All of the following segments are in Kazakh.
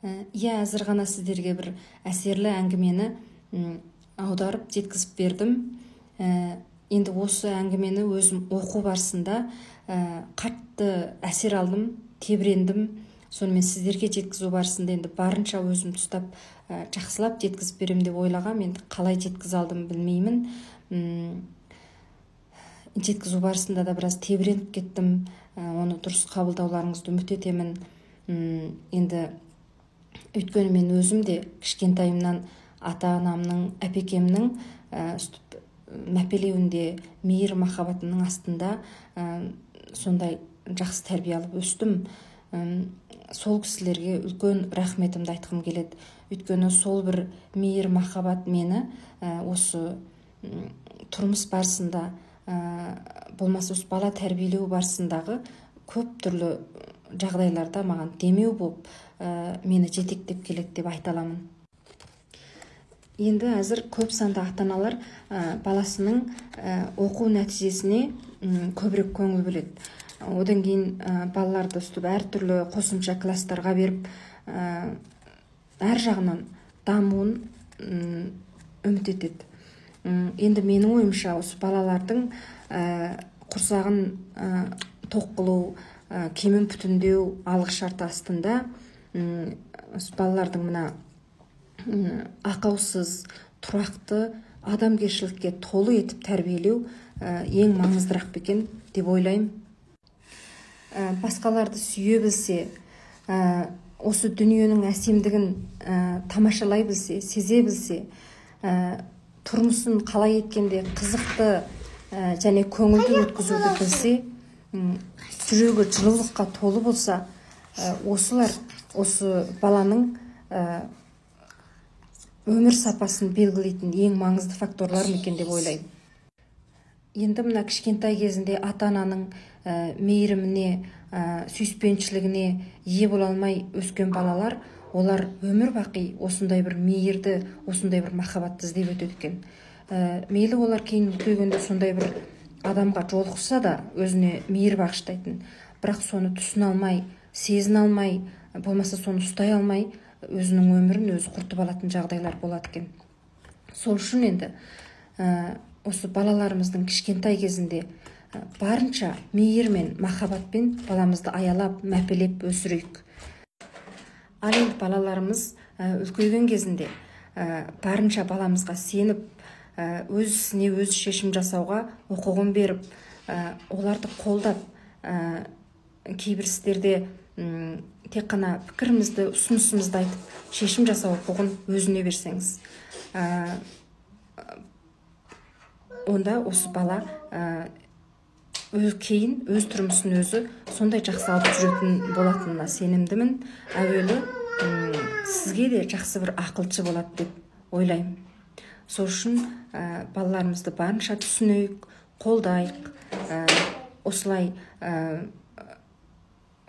Иә, әзір ғана сіздерге бір әсерлі әңгімені аударып жеткізіп бердім. Енді осы әңгімені өзім оқу барысында қатты әсер алдым, тебірендім. Сонымен сіздерге жеткізу барысында енді барынша өзім тұстап, жақсылап жеткізіп беремін деп ойлағам. Енді қалай жеткізе алдым, білмеймін. Жеткізу барысында да біраз тебіреніп кеттім. Оны дұрыс қабылдауларыңызды үміт етемін. Енді өйткені мен өзім де кішкентайымнан ата анамның, әпекемнің өстіп мәпелеуінде, мейір махаббатының астында сондай жақсы тәрбие алып өстім. Сол кісілерге үлкен рахметімді айтқым келеді. Өйткені сол бір мейір махаббат мені осы тұрмыс барысында, болмаса осы бала тәрбиелеу барысындағы көп түрлі жағдайларда маған демеу болып, мені жетектеп келеді деп айта аламын. Енді әзір көп санды ата аналар баласының оқу нәтижесіне көбірек көңіл бөледі. Одан кейін балаларды өстіп әртүрлі қосымша класстарға беріп, әр жағынан дамуын үміт етеді. Енді менің ойымша, осы балалардың құрсағын тоқ қылу, кемін бүтіндеу алғы шарты астында осы балалардың мына ақаусыз, тұрақты, адамгершілікке толы етіп тәрбиелеу ең маңыздырақ па екен деп ойлаймын. Басқаларды сүйе білсе, осы дүниенің әсемдігін тамашалай білсе, сезе білсе, тұрмысын қалай еткенде қызықты және көңілді өткізуді білсе, жүрегі жылылыққа толы болса, осылар осы баланың өмір сапасын белгілейтін ең маңызды факторлар ма екен деп ойлаймын. Енді мына кішкентай кезінде ата-ананың мейіріміне, сүйіспеншілігіне ие бола алмай өскен балалар, олар өмір бақи осындай бір мейірді, осындай бір махаббатты іздеп өтеді екен. Мейлі олар кейін үлкейгенде сондай бір адамға жолықса да, өзіне мейір бағыштайтын, бірақ соны түсіне алмай, сезіне алмай, болмаса соны ұстай алмай, өзінің өмірін өзі құртып алатын жағдайлар болады екен. Сол үшін енді осы балаларымыздың кішкентай кезінде барынша мейір мен махаббатпен баламызды аялап, мәпелеп өсірейік. Ал енді балаларымыз үлкейген кезінде барынша баламызға сеніп, өз ісіне өз шешім жасауға құқығын беріп, оларды қолдап, кейбір істерде тек қана пікірімізді, ұсынысымызды айтып, шешім жасау құқығын өзіне берсеңіз, онда осы бала өз кейін өз тұрмысын өзі сондай жақсы алып жүретін болатынына сенімдімін. Әуелі сізге де жақсы бір ақылшы болады деп ойлаймын. Сол үшін балаларымызды барынша түсінейік, қолдайық. Осылай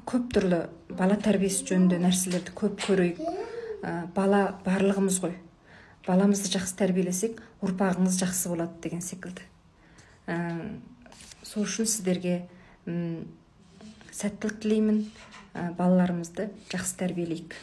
көп түрлі бала тәрбиесі жөнінде нәрселерді көп көрейік. Бала барлығымыз ғой. Баламызды жақсы тәрбиелесек, ұрпағыңыз жақсы болады деген секілді. Сол үшін сіздерге сәттілік тілеймін. Балаларымызды жақсы тәрбиелейік.